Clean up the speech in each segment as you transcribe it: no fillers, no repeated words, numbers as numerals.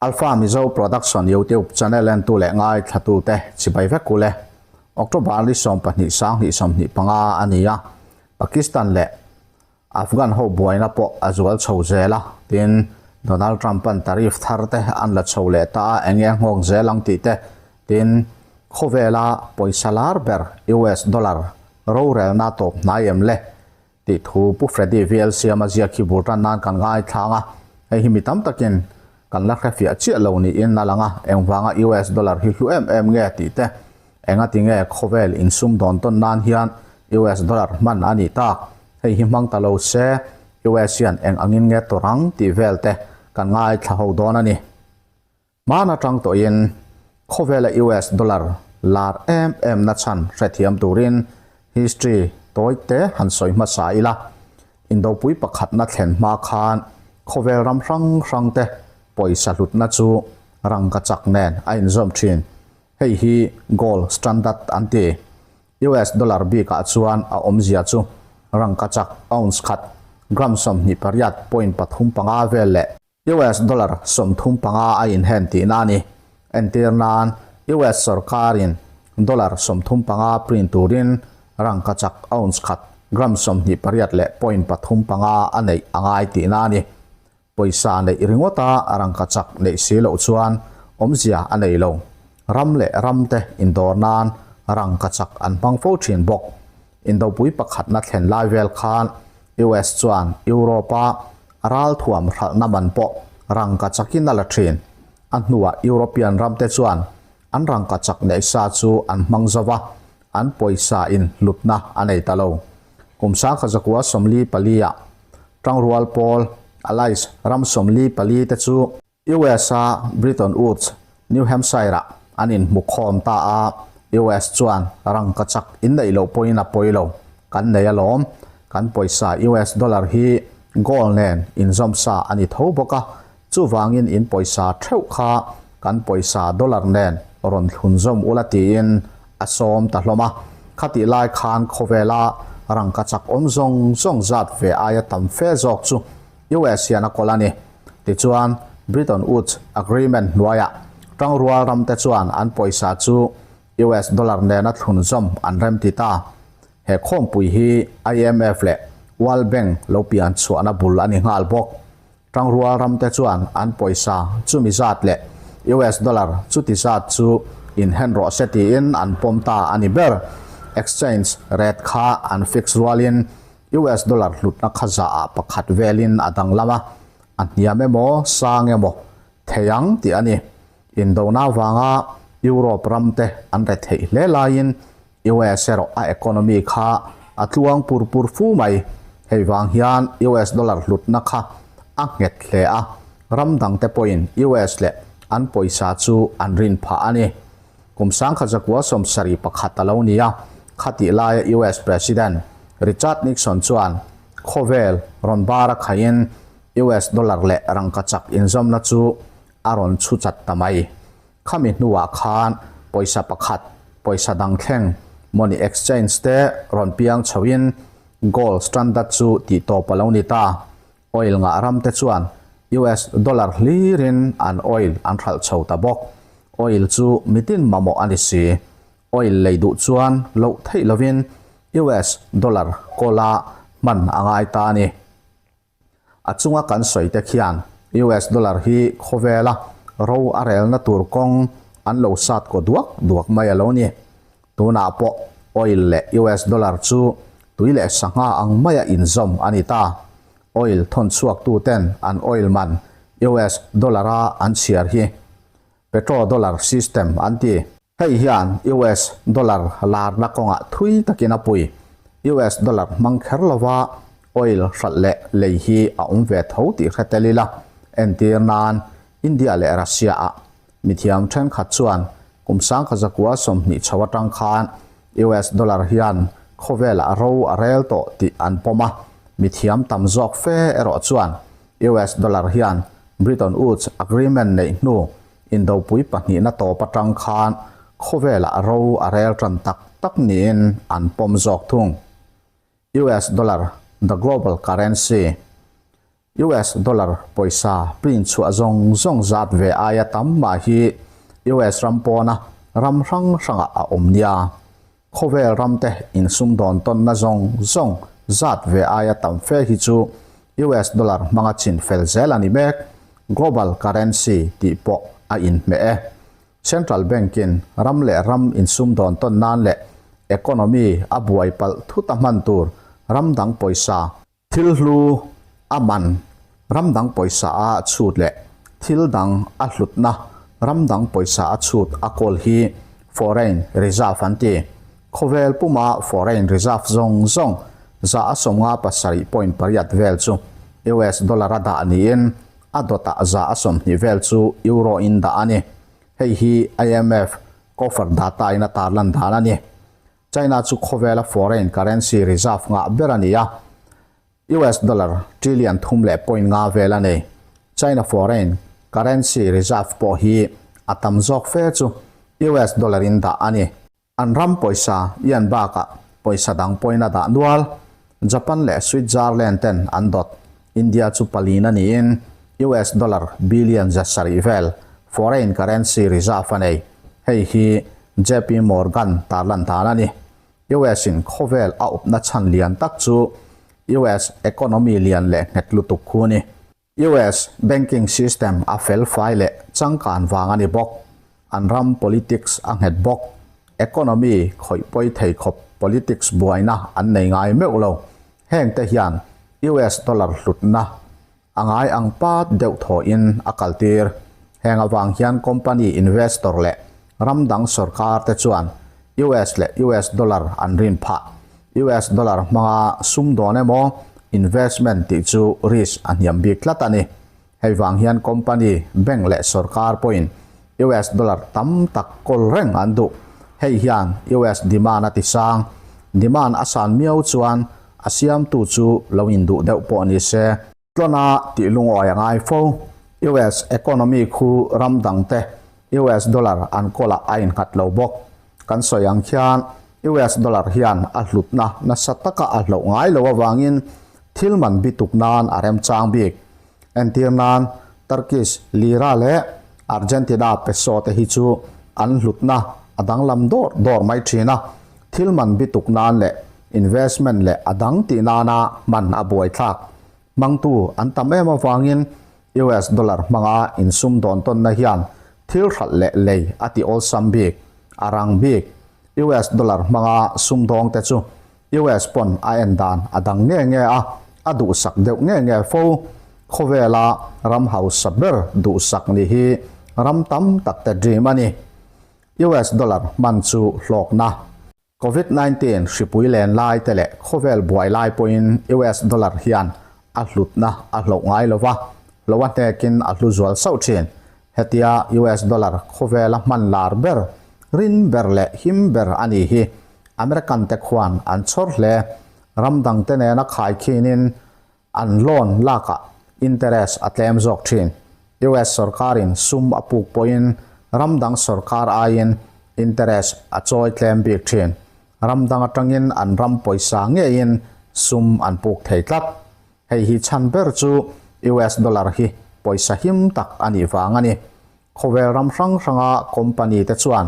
Alpha Mizo Production YouTube channel entu leh ngaithlatute chibai vek ule. October ni 12 2025 a ni a, Pakistan leh Afghan ho buaina pawh a zual chho zel a, tin, Donald Trump-a'n tariff thar te an la chho leh ta a, eng nge nghawk zel ang tih te, tin, khawvela pawisa lar ber US dollar rorelna tawp hnai em le tih thu Pu Freddy VL Siama ziak hi bul tan nan kan ngaithlang a, hei hi mi tam takin kan la hrefiah chiah lo niin a lang a, engvanga US dollar hi hlu em em nge tih te, Engati nge khawvel insum dawn tawn nan hian US dollar hman a nih tak? Hei hi hmang ta lo se US hian eng angin nge tawrh ang tih vel te kan ngaithla ho dawn a ni. Hman atang tawhin khawvela US dollar lar em em na chhan hrethiam turin history tawi te han sawi hmasa ila. Indopui pakhatna thlen hma khan khawvel ram hrang hrang te pawisa hlutna chu rangkachak nen a inzawm thin. Hei hi gold standard an ti. US dollar bikah chuan a awmzia chu rangkachak ounce khat gram 28.35 vel leh US dollar 35 a inhen tihna a ni. Entir nan, US sawrkarin dollar 35 print turin rangkachak ounce khat gram 28.35 a neih a ngai tihna a ni. Pawisa neih ringawta rangkachak neih si loh chuan awmzia a nei lo. Ram leh ramte indawr nan rangkachak an hmang fo thin bawk. Indopui pakhatna thlen lai vel khan US chuan Europe-a ralthuam hralhna man pawh rangkachakin a la thin. A hnuah European ramte chuan an rangkachak neih sa chu an hmang zo va, an pawisa in hlutna a nei ta lo. Kum 1944-ah Tangrual pawl, Allies, ram 44 te chu US-a Bretton Woods, New Hampshire-ah an inhmukhawm ta a, US chuan rangkachak inneih loh pawhin a pawi lo, kan nei alawm, kan pawisa US dollar hi gold nen inzawm sa a ni tho bawk a, chuvangin in pawisa theuh kha kan pawisa dollar nen rawn thlunzawm ula tiin a sawm ta hlawm a. Khatih lai khan khawvela rangkachak awm zawng zawng zat ve aia tam fe zawk chu US hian a kawl a ni. Tichuan, Bretton Woods Agreement hnuaiah tangrual ramte chuan an pawisa chu US dollar nena thlunzawm an remti ta. He khawmpui hi IMF leh World Bank lo pian chhuahna bul a ni nghal bawk. Tangrual ramte chuan an pawisa chumi zat leh US dollar chuti zat chu inhen rawh se tiin an pawm ta a ni ber. Exchange rate kha an fix rualin US dollar hlutna kha zahah pakhat velin a danglam a, a hniam emaw sang emaw thei ang tih a ni. Indona vanga Europe ramte an re theih hle laiin US erawh a economy kha a tluang pur pur fu mai. Hei vang hian US dollar hlutna kha a nghet hle a, ram dangte pawhin US leh an pawisa chu an rin phah a ni. Kum 1971 a lo ni a, khatih laia US President Richard Nixon chuan khawvel rawn bar a khaihin US dollar leh rangkachak inzawmna chu a rawn chhu chat ta mai. Khami hnuah khan pawisa pakhat, pawisa dang thleng, money exchange te rawn piang chhoin gold standard chu tih tawp a lo ni ta. Oil ngah ram te chuan US dollar hlirin an oil an hralh chho ta bawk. Oil chu mitin mamawh a ni si. Oil lei duh chuan loh theih lovin US dollar kawla hman a ngai ta a ni. A chunga kan sawi te khian US dollar hi khawvela ro a relna tur kawng an lo sat kaw duak duak mai a lo ni. Tunah pawh oil leh US dollar chu tui leh sangha ang maia inzawm a ni ta. Oil thawn chhuaktu ten an oil man US dollar a an chhiar hi petrodollar system an ti. Hei hian US dollar larna kawngah thui takin a pui. US dollar hmang kher lova oil hralh leh lei hi a awm ve tho tih hre tel ila. Entir nan India leh Russia ah mithiam thenkhat chuan kum 1920 chho atang khan US dollar hian khawvelah ro a rel tawh tih an pawm a, mithiam tam zawk fe erawh chuan US dollar hian Bretton Woods Agreement neih hnu Indopui pahnihna tawp atang khan khawvelah ro a rel tan tak tak niin an pawm zawk thung. US dollar, the global currency. US dollar pawisa print chhuah zawng zawng zat ve aia tam mah hi US ram pawna ram hrang hrangah a awm nia. Khawvel ramte insumdawn tawnna zawng zawng zat ve aia tam fe hi chu US dollar hmanga chin fel zel a ni mek. Global currency tih pawh a inhmeh e. Central Bank-in ram leh ram insumdawn tawn nan leh economy a buai palh thut a hman tur ram dang pawisa, Thil hlu a man, ram dang pawisa a chhut leh thil dang a hlutna ram dang pawisa a chhut a kawl hi foreign reserve an ti. Khawvel puma foreign reserve zawng zawng 157.8 vel chu US dollar a dah niin a dawtah 120 vel chu euro in dah a ni. Hei hi IMF coffer data in a tarlan dan a ni. China chu khawvela foreign currency reserve ngah ber a ni a, US dollar trillion thum leh point nga vel a nei. China foreign currency reserve pawh hi a tam zawk fe chu US dollar in dah a ni. An ram pawisa yuan bakah pawisa dang pawhin a dah nual. Japan leh Switzerland ten an dawt. India chu palin a niin US dollar billion 700 vel foreign currency reserve a nei. Hei hi JP Morgan tarlan dan a ni. US in khawvel a awpna chhan lian tak chu US economy lian leh nghet lutuk khu a ni. US banking system a fel fai leh changkan vang a ni bawk. An ram politics a nghet bawk. Economy khawih pawi thei khawp politics buaina an nei ngai meuh lo. Heng te hian US dollar hlutna a ngai ang pat deuh thawhin a kaltir. Heng avang hian company investor leh ram dang sorkar te chuan US leh US dollar an rin phah. US dollar hmanga sum dawn emaw investment tih chu risk a hniam bik tlat a ni. Hei vang hian company, bank leh sorkar pawhin US dollar tam tak kawl reng an duh. Hei hian US demand a ti sang. Demand a san miau chuan a siamtu chu lo induh deuh pawh ni se. Tlawna tih lungawi a ngai fo. US economy khu ram dangte US dollar an kawlah a innghat lo bawk. Kan sawi ang khian US dollar hian a hlutna nasa taka a hloh ngai lo avangin thil man bituk nan a remchang bik. Entir nan Turkish lira leh Argentina peso te hi chu an hlutna a danglam dawr dawr mai thin a, thil man bituk nan leh investment leh a dang tih nana hman a buaithlak. Hmangtu an tam em avangin US dollar hmanga insum dawn tawnna hian thil hralh leh lei a ti awlsam bik, a rang bik. US dollar hmanga sumdawng te chu US pawn a en dan a dang nge nge a, a duhsak deuh nge nge fo. Khawvela ram hausa ber duhsak ni hi ram tam tak te dream a ni. US dollar hman chu hlawkna. Covid 19 hripui len lai te leh khawvel buai lai pawhin US dollar hian a hlutna a hloh ngai lo va, hlo a hnekin a hlu zual sauh thin. Hetia US dollar khawvela hman lar ber, rin ber leh him ber a ni hi American te khuan an chhawr hle. Ram dangte nena khaikhinin An loan lakah interest a tlem zawk thin. US sorkarin sum a puk pawhin ram dang sorkar aiin interest a chawi tlem bik thin. Ram dang atangin an ram pawisa ngeiin sum an puk thei tlat. Hei hi chhan ber chu US dollar hi pawisa him tak a nih vang a ni. Khawvel ram hrang hranga company te chuan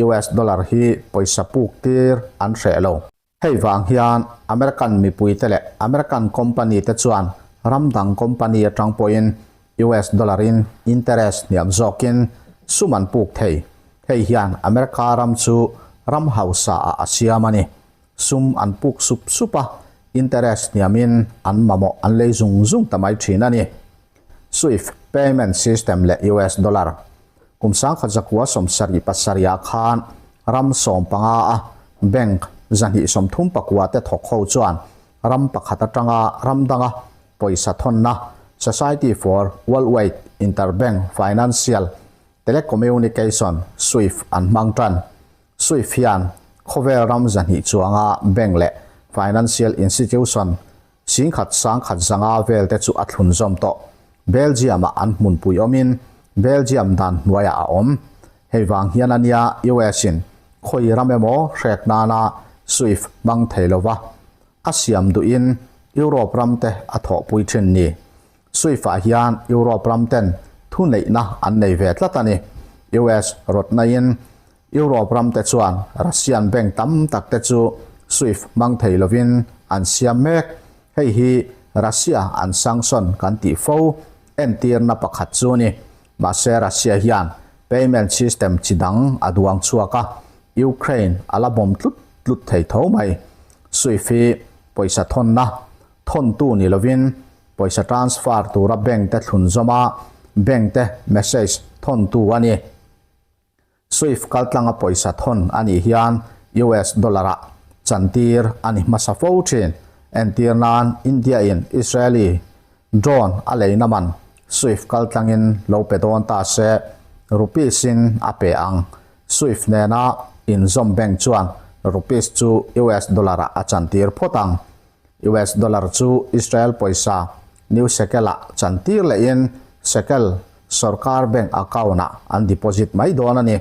US dollar hi pawisa puk tir an hreh lo. Hei vang hian American mipuite leh American company te chuan ram dang company atang pawhin US dollar in interest hniam zawkin sum an puk thei. Hei hian America ram chu ram hausa ah a siam a ni. Sum an puk sup sup a, interest hniamin an mamawh an lei zung zung ta mai thin a ni. Swift payment system leh US dollar Kum 1977 ah khan ram 15 a bank 239 te thawk ho chuan ram pakhat atanga ram danga pawisa thawnna Society for Worldwide Interbank Financial Telecommunication, SWIFT, an hmang tan. SWIFT hian khawvel ram 200 chuanga bank leh financial institution 10,105 vel te chu a thlun zawm tawh. Belgium-ah an hmunpui awmin Belgium dan hnuaiah a awm. Hei vang hian a nia US-in khawi ram emaw hrek nana SWIFT hmang thei lova a siam duhin Europe ram te a thawhpui thin ni. Swift-ah hian Europe ram ten thuneihna an nei ve tlat a ni. US rawtnain Europe ram te chuan Russian bank tam tak te chu Swift hmang thei lovin an siam mek. Hei hi Russia an sanction kan tih fo entirna pakhat chu a ni. Mahse Russia hian payment system chi dang a duang chhuak a, Ukraine a la bawm tlut tlut thei tho mai. Swift hi pawisa thawnna thawntu ni lovin pawisa transfer tura bank te thlun zawma bank te message thawntu a ni. Swift kaltlanga pawisa thawn a nih hian US dollar-ah chantir a ni hmasa fo thin. Entir nan India in Israeli drone a leina man Swift kaltlangin lo pe dawn ta se rupees in a pe ang. Swift nena inzawm bank chuan rupees chu US dollar-ah a chantir phawt ang. US dollar chu Israel pawisa new shekel-ah chantir lehin shekel sorkar bank account-ah an deposit mai dawn a ni.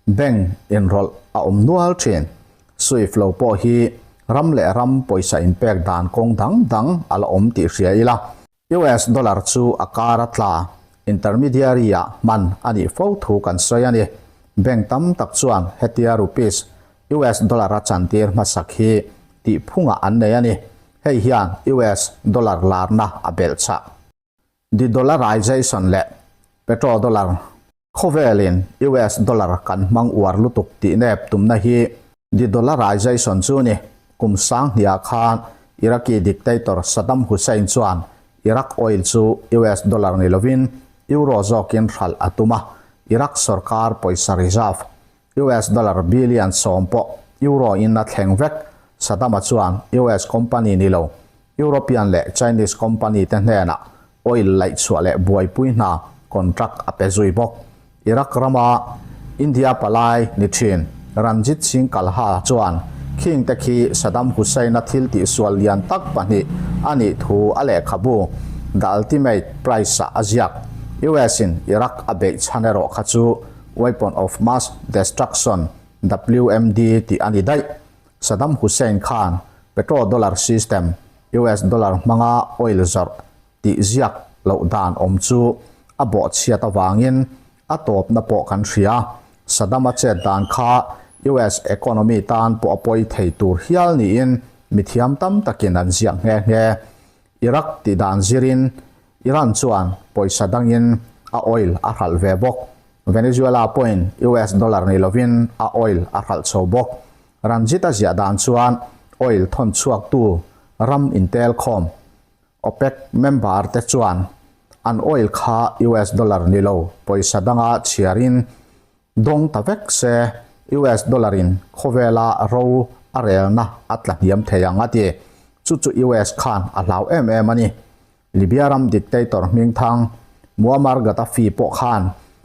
Bank inrawlh a awm nual thin. Swift lo pawh hi ram leh ram pawisa inpek dan kawng dang dang a la awm tih hria ila. US dollar chu a kar a tla, intermediary-ah hman a nih fo thu kan sawi a ni. Bank tam tak chuan hetia rupees US dollar a chantir hmasak hi tihphungah an nei a ni. Hei hian US dollar larna a belh chah. De-dollarization leh petrodollar Khawvelin US dollar kan hmang uar lutuk tih nep tumna hi de-dollarization chu ni. Kum sanghniah khan Iraqi dictator Saddam Hussein chuan Iraq oil chu US dollar ni lovin euro zawkin hralh a tum a, Iraq sorkar pawisa reserve US dollar billion sawm pawh euro in a thleng vek. Saddam-a chuan US company ni lo European leh Chinese company te hnenah oil laihchhuah leh buaipui hna contract a pe zui bawk. Iraq rama India palai ni thin Ranjit Singh Kalha chuan khing te khi Saddam Hussein-a thil tihsual lian tak pahnih a nih thu a lehkhabu The Ultimate Price-ah a ziak. US-in Iraq a beih chhan erawh kha chu Weapon of Mass Destruction, WMD, tih a ni daih. Saddam Hussein khan petrodollar system, US dollar hmanga oil zawrh tih ziak loh dan awm chu a bawhchhiat avangin a tawpna pawh kan hria. Saddam-a chet dan kha US economy tan pawh a pawi thei tur hial niin mithiam tam takin an ziak nghe nghe. Iraq tih dan zirin Iran chuan pawisa dangin a oil a hralh ve bawk. Venezuela pawhin US dollar ni lovin a oil a hralh chho bawk. Ranjit-a ziah dan chuan oil thawn chhuaktu ram intelkhawm OPEC member te chuan an oil kha US dollar ni lo pawisa danga chhiarin dawng ta vek se US dollar in khawvela ro a relna a tla hniam thei ang a ti. Chu chu US khan a hlau em em a ni. Libya ram dictator hmingthang Muammar Gaddafi pawh khan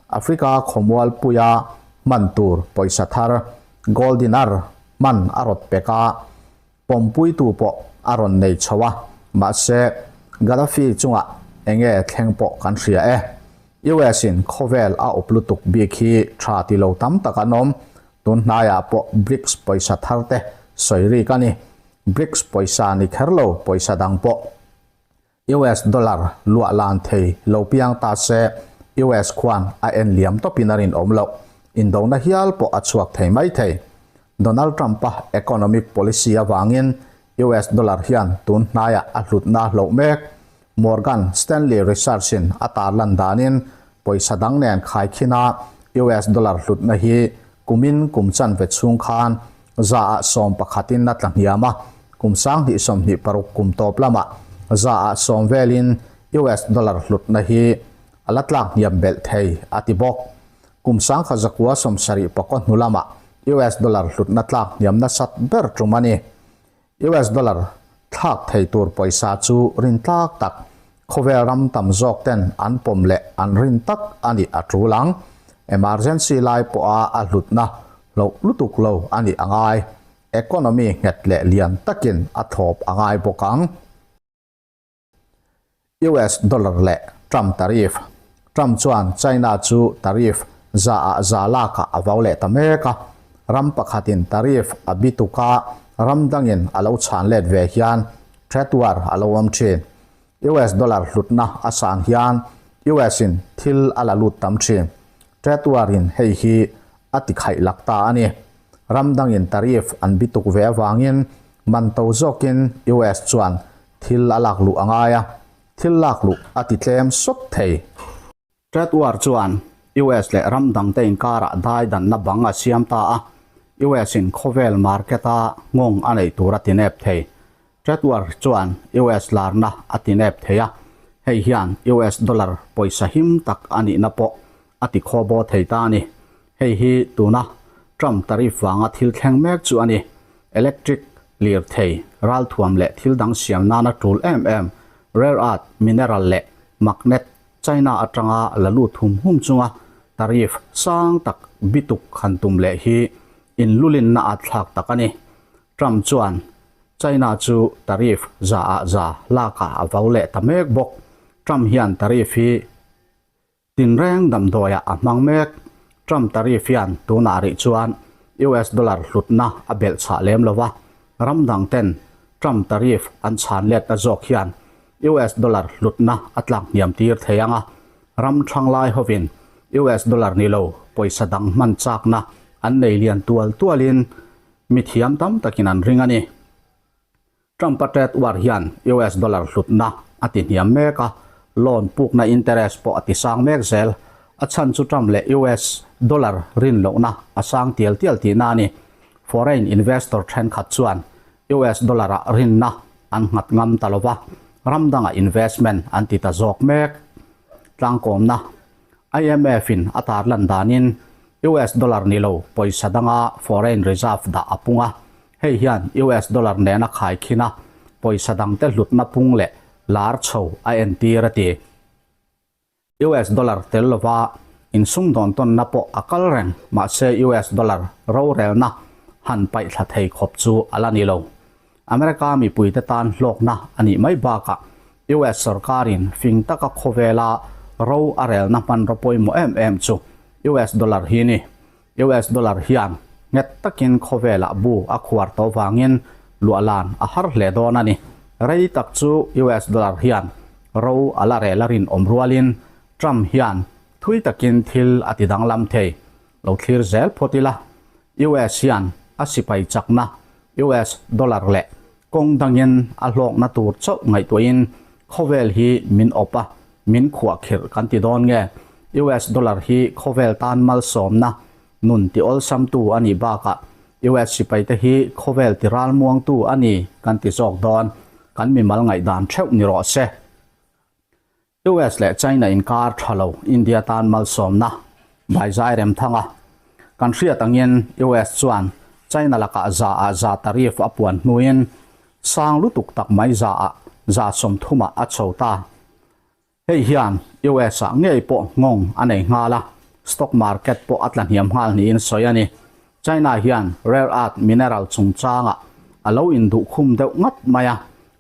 Africa khawmualpuia hman tur pawisa thar gold dinar hman a rawt pek a, pawmpuitu pawh a rawn nei chho a, mahse Gaddafi chungah enge thleng pawh kan hria e. US in khawvel a awp lutuk bik hi tha ti lo tam tak an awm, tun hnaiah pawh BRICS pawisa thar te sawi rik a ni. BRICS pawisa ni kher lo pawisa dang pawh US dollar luah lan thei lo piang ta se US khuan a en liam tawpin a rinawm loh. Indona hial pawh a chhuak thei mai thei. Donald Trump-a economic policy avangin US dollar hian tun hnaiah a hlutna hloh mek. Morgan Stanley Research-in a tarlan danin pawisa dang nen khaikhin a US dollar hlutna hi kumin kum chanve chhung khan Zaah sawm pakhatin a tla hniam a, kum 2026 kum tawp lamah zaah sawm velin US dollar hlutna hi a la tlak hniam belh thei a ti bawk. Kum 1974 hnu lamah US dollar hlutna tlak hniam nasat ber tum a ni. US dollar thlak thei tur pawisa chu rin tlak tak, khawvel ram tam zawk ten an pawm leh an rin tak a nih a tul ang. Emergency lai pawha a hlutna hloh lutuk lo a nih a ngai. Economy nghet leh lian takin a thlawp a ngai bawk ang. US dollar leh Trump tariff. Trump chuan China chu tariff za ah za lakah a vau leh ta mek a, ram pakhatin tariff a bituk a, ram dangin a lo chhan let ve hian trade war a lo awm thin. US dollar hlutna a san hian US in thil a la lut tam thin. Trade war in hei hi a ti khaih lak ta a ni. Ram dangin tariff an bituk ve avangin man to zawkin US chuan thil a lak luh a ngai a, thil lak luh a ti tlem sawt thei. Trade war chuan US leh ram dangte inkarah dai danna bang a siam ta a, US in khawvel market a nghawng a neih tur a ti nep thei. Trade war chuan US larna a ti nep thei a, hei hian US dollar pawisa him tak a nihna pawh a ti khawbaw thei ta a ni. Hei hi tuna Trump tariff vanga thil thleng mek chu a ni. Electric, lirthei, ralthuam leh thil dang siam nana tul em em rare earth mineral leh magnet China atanga la lut hum hum chunga tariff sang tak bituk han tum leh hi inlulinna a thlak tak a ni. Trump chuan China chu tariff za ah za lakah a vau leh ta mek bawk. Trump hian tariff hi tinreng damdawiah a hmang mek. Trump tariff hian tunah rih chuan US dollar hlutna a belh chhah lem lo va, ram dang ten Trump tariff an chhan letna zawk hian US dollar hlutna a tlak hniam tir thei ang a, ram thanglai hovin US dollar ni lo pawisa dang hman chakna an nei lian tual tualin mi thiam tam takin an ring a ni. Trump a trade war hian US dollar hlutna a ti hniam mek a, loan pukna interest pawh a ti sang mek zel. A chhan chu Trump leh US dollar rin lohna a sang tial tial tihna a ni. Foreign investor thenkhat chuan US dollar ah rinna an nghat ngam ta lova, ram dangah investment an ti ta zawk mek. Tlangkawmna IMF in a tarlan danin US dollar ni lo pawisa danga foreign reserve dah a pung a, hei hian US dollar nena khaikhin a pawisa dangte hlutna pung leh lar chho a entir a ti. US dollar tel lova insumdawn tawnna pawh a kal reng, mahse US dollar rorelna han paih thla thei khawp chu a la ni lo. America mipuite tan hlawkna a nih mai bakah US sorkarin fing taka khawvela ro a relna hmanraw pawimawh em em chu US dollar hi ni. US dollar hian nghet takin khawvelah bu a khuar tawh vangin luahlan a har hle dawn a ni. Rei tak chu US dollar hian ro a la rel a rinawm rualin Trump hian thui takin thil a ti danglam thei. Lo thlir zel phawt ila, US hian a sipai chakna US dollar leh Kawng dangin a hlawkna tur chauh ngaihtuahin khawvel hi min awp a, min khuahkhirh kan ti dawn nge? US dollar hi khawvel tan malsawmna nun ti awlsamtu a nih bakah US sipaite hi khawvel ti ralmuangtu a ni kan ti zawk dawn. Kan mimal ngaihdan theuh ni rawh se. US leh China inkar tha lo India tan malsawmna by Zai Remthanga. Kan hriat angin US chuan China lakah za ah za tariff a puan hnuin sang lutuk tak mai za ah za 30 ah a chho ta. Hei hian US ah ngei pawh nghawng a nei nghal a, stock market pawh a tla hniam nghal niin sawi a ni. China hian rare earth mineral chungchangah a lo induhkhum deuh ngat mai a,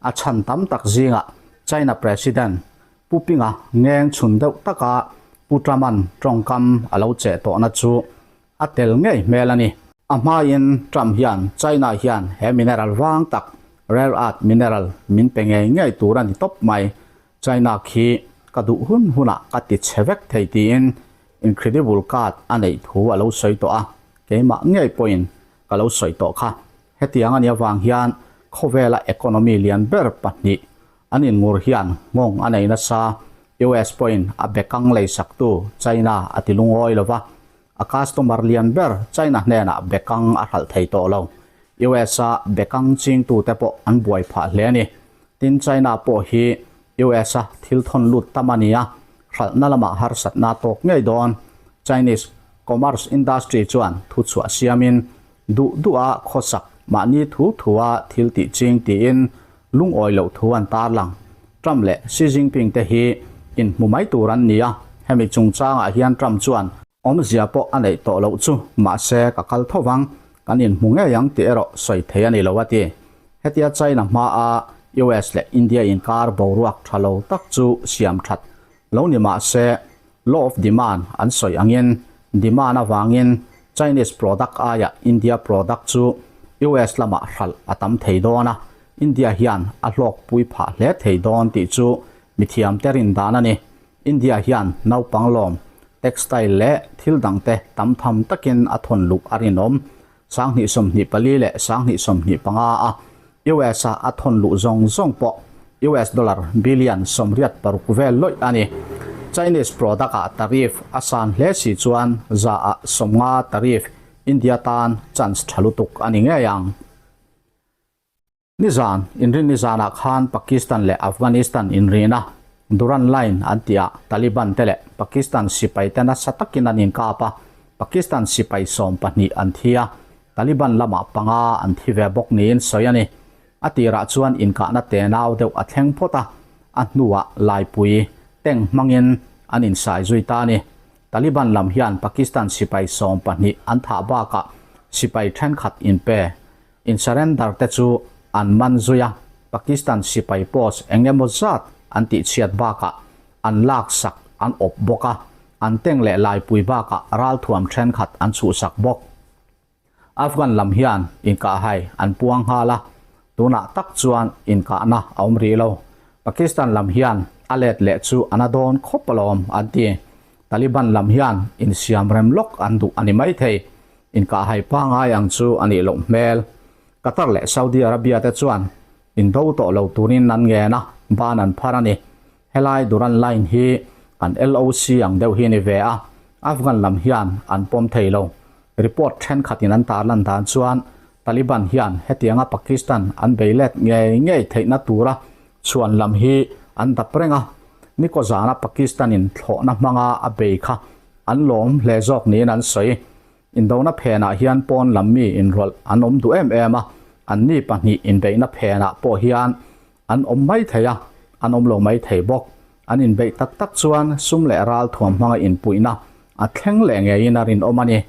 a chhan tam tak zingah China President Pu Pinga ngeng chhun deuh taka Pu Truman tawngkam a lo cheh tawhna chu a tel ngei hmel a ni. A hmain Trump hian China hian he mineral vang tak rare earth mineral min pe ngei ngei tur a ni tawp mai. China khi ka duh hun hunah ka ti chhe vek thei tiin Incredible card a neih thu a lo sawi tawh a, keimah ngei pawhin ka lo sawi tawh kha. Hetiang a nih avang hian khawvela economy lian ber pahnih an inngur hian nghawng a nei nasa. US pawhin a bekang leisaktu China a ti lungawi lo va, a customer lian ber China hnenah bekang a hralh thei tawh lo. US-a bekang chingtute pawh an buai phah hle a ni. Tin, China pawh hi US-a thil thawn lut tam a ni a, hralhna lamah harsatna a tawk ngei dawn. Chinese commerce industry chuan thuchhuah siamin duh duha khawsak mahni thu thua thil tih ching tiin lungawi loh thu an tarlang. Trump leh Xi Jinping te hi inhmu mai tur an ni a, hemi chungchangah hian Trump chuan Awmzia pawh a neih tawh loh chu, mahse ka kal tho vang, kan inhmu ngei ang tih erawh sawi thei a ni lo a ti. Hetia China hmaa US leh India inkar boruak tha lo tak chu siam that lo ni mahse law of demand an sawi angin demand avangin Chinese product aiah India product chu US lamah hralh a tam thei dawn a, India hian a hlawkpui phah hle thei dawn tih chu. Mithiamte rin dan a ni. India hian naupang lawm, textile leh thil dangte tam tham takin a thawn luh a rinawm. 2024 leh 2025 a US a a thawn luh zawng zawng pawh US dollar billion 86 vel lawih a ni. Chinese product ah tariff a san hle si chuan 50% tariff India tan chance tha lutuk a ni ngei ang. Nizan, inrinni zanah khan Pakistan leh Afghanistan inrina Durand Line an tihah Taliban te leh Pakistan sipai te nasa takin an inkap a, Pakistan sipai 12 an thi a, Taliban lamah panga an thi ve bawk niin sawi a ni. A tirah chuan inkahna tenau deuh a thleng phawt a, a hnuah laipui tank hmangin an insai zui ta a ni. Taliban lam hian Pakistan sipai 12 an thah bakah sipai thenkhat inpe In surrender te chu an man zui a, Pakistan sipai post eng emaw zat an tihchhiat bakah an laksak an awp bawk a, an tank leh laipui bakah ralthuam thenkhat an chhuhsak bawk. Afghan lam hian inkahhai an puang nghal a, tunah tak chuan inkahna a awm rih lo. Pakistan lam hian a let leh chu an a dawn khawp alawm an ti. Taliban lam hian insiam rem lawk an duh a ni maithei. Inkahhai pangngai ang chu a nih loh hmel. Qatar leh Saudi Arabia te chuan indo tawh lo turin an ngen a, ban an phar a ni. Helai Duran Line hi kan LOC ang deuh hi a ni ve a, Afghan lam hian an pawm thei lo. Report thenkhatin an tarlan dan chuan Taliban hian hetianga Pakistan an bei let ngei ngei theihna tura chhuan lam hi an dap reng a, nikaw zana Pakistan-in thlawhna hmanga a bei kha an lawm hle zawk niin an sawi. Indona phenah hian pawn lam mi inrawlh an awm duh em em a, anni pahnih inbeihna phenah pawh hian an awm mai thei a, an awm lo mai thei bawk. An inbeih tak tak chuan sum leh ral thuam hmanga inpuihna a thleng leh ngeiin a rinawm a ni.